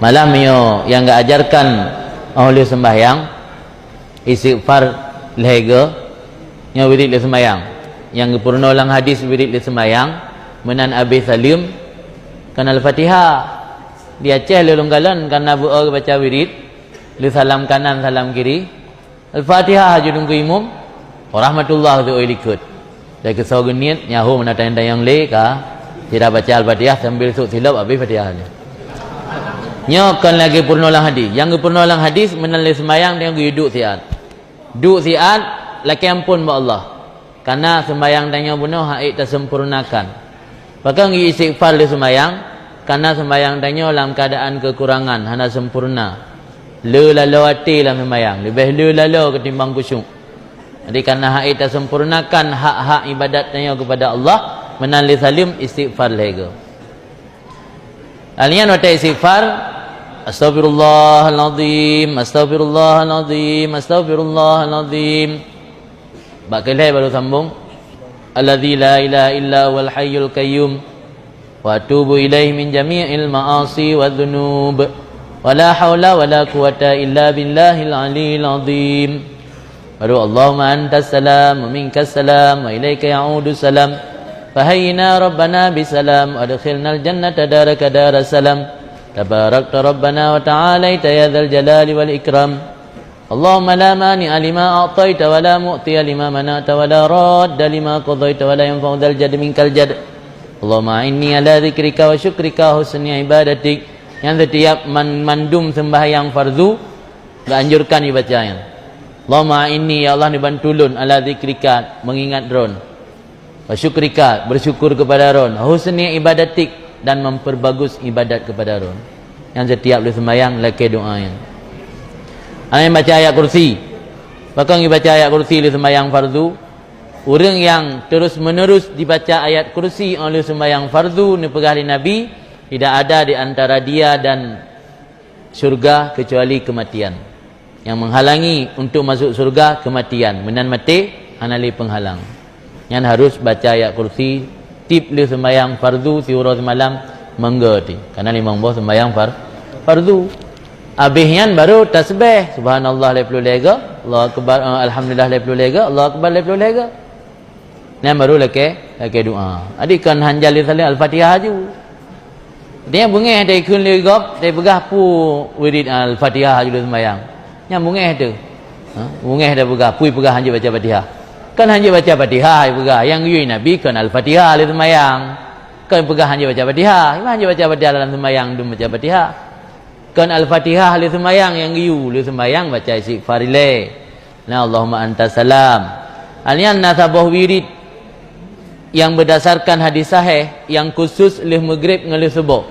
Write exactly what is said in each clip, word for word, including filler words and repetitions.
Malah meunyoe nyang geuajarkan óh lheueh seumbahyang, istighfar lhèe go, nyoe wirid lheueh seumbahyang. Nyang geupeurunoe lam hadis wirid lheueh seumbahyang, meunan abéh saleuem, kan Al-Fatihah. Di Aceh lôn kalon, kana beu-o geubaca wirid, lheueh salam kanan, salam kiri, Al-Fatihah haju deungö imum, "Wa rahmatullah" teuoi likot. Lheueh keusoe geuniet, nyan ho meunan tanyong-tanyong lé ka, sira baca Al-Fatihah sambil sôk silop abéh Fatihah nyan. Nyoe kon lagèe peurunoe lam hadis. Nyang geupeurunoe lam hadis, meunan lé seumbahyang tanyoe geuduek siat. Duek siat, lakèe amphon bak Allah. Kana seumbahyang tanyoe bunoe han ék taseumpurnakan. Pakon geu-istighfar lé seumbahyang? Kana seumbahyang tanyoe lam keuadaan keukurangan, hana seumpurna. Le laloe até lam seumbahyang, leubeh le laloe keutimbang khusyuk. Jadi, kana han ék taseumpurnakan hak-hak ibadat tanyoe keupada Allah, meunan lé saleuem istighfar lhèe go. Lheueh nyan watèe istighfar, "Astaghfirullahalazim, astaghfirullahalazim, astaghfirullahalazim." Bak keu lhèe baru sambong, "Alladzi la ilaha illa huwal hayyul qayyum, wa atubu ilaihi min jami'il ma'asi wa dzunub, wa la haula wa la quwwata illa billahil aliyyil azim." Baru, "Allahumma antas salam, wa minkas salam, wa ilaika ya'udus salam. Fa hayyina rabbana bis salam, wa adkhilnal jannata daraka daras salam. Tabarakta rabbana wa ta'alaita ya dzal jalali wal ikram. Allahumma la mani'a lima a'taita, wa la mu'tiya lima mana'ta, wa la radda lima qadaita, wa la yanfa'u dzal jaddi minkal jadd. Allahumma a'inni ala dzikrika wa syukrika wa husni ibadatik." Nyan setiap man-, mandum sembahyang fardu, geuanjurkan ibaca nyan. "Allahumma a'inni", ya Allah, neubantu lôn, "ala dzikrika", mengingat Droen. "Wa syukrika", bersyukur kepada Droen. "Wa husni ibadatik", dan memperbagus ibadat kepada Droen. Nyan setiap lheueh seumbahyang lakèe doa nyan. Hana baca ayat kursi. Pakon geubaca ayat kursi lheueh seumbahyang fardu? Ureueng nyang terus-menerus dibaca ayat kursi óh lheueh seumbahyang fardu, neupeugah lé Nabi, "Tidak ada di antara dia dan syurga kecuali kematian." Nyang menghalangi untuk masuk syurga, kematian. Meunan maté, hana lé penghalang. Nyan harus baca ayat kursi tiep lheueh seumbahyang fardu siuroe simalam, mangga teuh. Kana limong boh seumbahyang far-, fardu. Abéh nyan baru tasbih, subhanallah lhèe ploh lhèe go, Allahu akbar, eh, alhamdulillah lhèe ploh lhèe go, Allahu akbar lhèe ploh lhèe go. Nyan baru lakèe, lakèe doa. Jadi kon han jaleh saleuem Al-Fatihah haju. Dia beungèh dai kheun lé gob, dai peugah peue wirid Al-Fatihah haju lheueh seumbahyang. Nyan beungèh teuh. Ha? Beungèh dai peugah, peue peugah han jeuet baca Fatihah. Kon han jeuet baca Fatihah, peugah. Nyang geuyue Nabi kon Al-Fatihah lheueh seumbahyang. Kon peugah han jeuet baca Fatihah. Han jeuet baca Fatihah dalam seumbahyang dum baca Fatihah. Kon Al-Fatihah lheueh seumbahyang nyang geuyue, lheueh seumbahyang baca istighfar ilèe. Nah, Allahumma antas salam. Hal nyan na saboh wirid nyang beudasarkan hadis sahih nyang khusus lheueh Maghrib ngon lheueh suboh.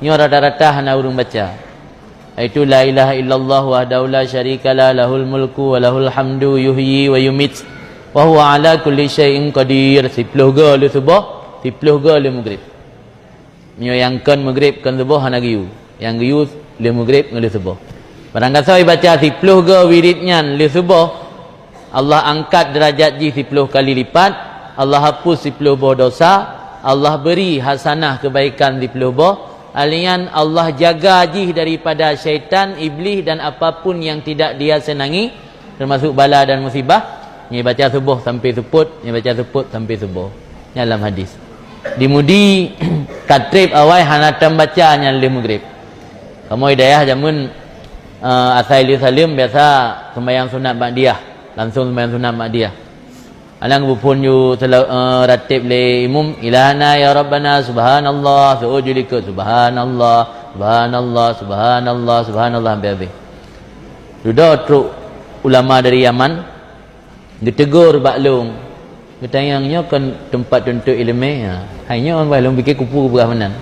Nyoe rata-rata hana ureueng baca. Yaitu, "La ilaha illallah wahdahu la syarika lah, lahul mulku wa lahul hamdu, yuhyi wa yumit, wa huwa ala kulli syai'in qadir." Siploh go lheueh suboh, siploh go lheueh Maghrib. Meunyoe nyang kon Maghrib, kon suboh hana geuyue. Nyang geuyue lheueh Maghrib ngon lheueh suboh. Barangkasoe baca siploh go wirid nyan lheueh suboh, Allah angkat deurajat jih siploh kali lipat, Allah hapus siploh boh dosa, Allah beri hasanah keubaikan siploh boh, hal nyan Allah jaga jih daripada syaitan, iblih dan apapun yang tidak dia senangi, termasuk bala dan musibah, nyoe baca suboh sampai seupôt, nyoe baca seupôt sampai suboh. Nyan lam hadis. Di Mudi, ka trép awai hana tambaca nyan lheueh Maghrib. Kamoe di dayah jameun, eh, asai lheueh saleuem biasa seumbahyang sunat ba'diyah, langsung seumbahyang sunat ba'diyah. Alang beuphon ju sela-, eh, rateb lé imum, "Ilahana ya Rabbana, subhanallah," seuôt ju likot, "Subhanallah, subhanallah, subhanallah, subhanallah," sampai habéh. Dudoe trok ulama dari Yaman, geuteugor bak lôn, geutanyong, "Nyoe kon teumpat tuntut ileumèe?" Ha. Hai nyoe bah lôn pike kupu geupeugah meunan.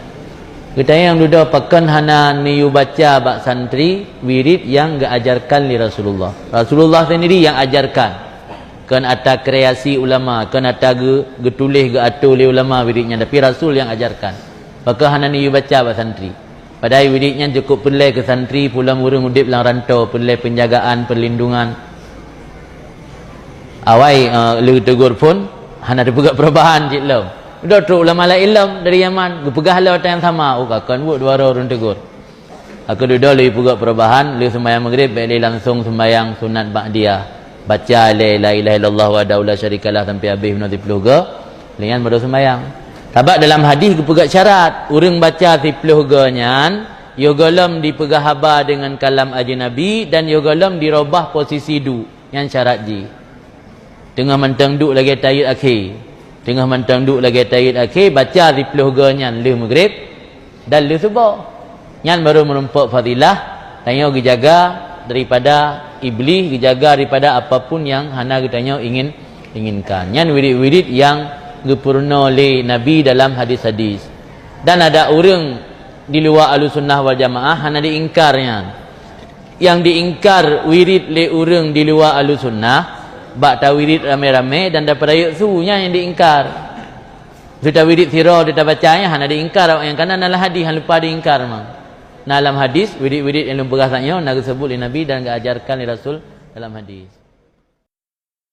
Geutanyong dudoe, "Pakon hana neuyue baca bak santri wirid nyang geuajarkan lé Rasulullah?" Rasulullah sendiri nyang ajarkan. Kon ata kreasi ulama, kon ata geu-, geutuléh geuatoe lé ulama wirid nyan, tapi Rasul nyang ajarkan. Pakon hana neuyue baca bak santri? Padahai wirid nyan cukôp peureulèe keu santri, peue lom ureueng udeb lam rantô, peureulèe peunjagaan, peurlindungan. Awai, eh, lheueh teugor phôn, hana teupeugah perubahan cit lom. Dudoe trok ulama laén lom dari Yaman, geupeugah lom ata nyang sama, oh, ka kon buet dua droe ureueng teugor. Aku dudoe lé peugah perubahan, lé seumayang Maghrib, bèk lé langsong seumayang sunat ba'diyah. Baca lé la ilaha illallah wahdahu la syarikalah sampai habéh meunan siplôh go, lé nyan baru seumayang. Sabab dalam hadis geupeugah syarat, ureuëng baca siplôh go nyan, yoh gohlom dipeugah haba deungon kalam ajnabi dan yoh gohlom dirobah posisi duek. Nyan syarat jih. Teungoh mantong duek lagèe tahiyat akhé. Teungoh mantong duek lagèe tahiyat akhé, baca siplôh go nyan lheueh Maghrib dan lheueh suboh. Nyan baru meurumpok fadilah, tanyoe geujaga daripada Iblih, geujaga daripada apapun nyang hana geutanyoe ingin, inginkan. Nyan wirid-wirid nyang geupeurunoe lé Nabi dalam hadis-hadis. Dan ada ureuëng di luwa Ahlussunnah wal Jamaah hana diingkar nyan. Nyang diingkar wirid lé ureuëng di luwa Ahlussunnah, bak tawirid ramé-ramé dan tapeurayeuk su, nyan nyang diingkar. Su tawirid sidroe, tabaca nyan hana diingkar awaknyan, karena na lam hadis, hana lupa diingkar mah. Na lam hadis, wirid-wirid nyang lôn peugah saat nyoe na geuseubut lé Nabi dan geuajarkan lé Rasul dalam hadis.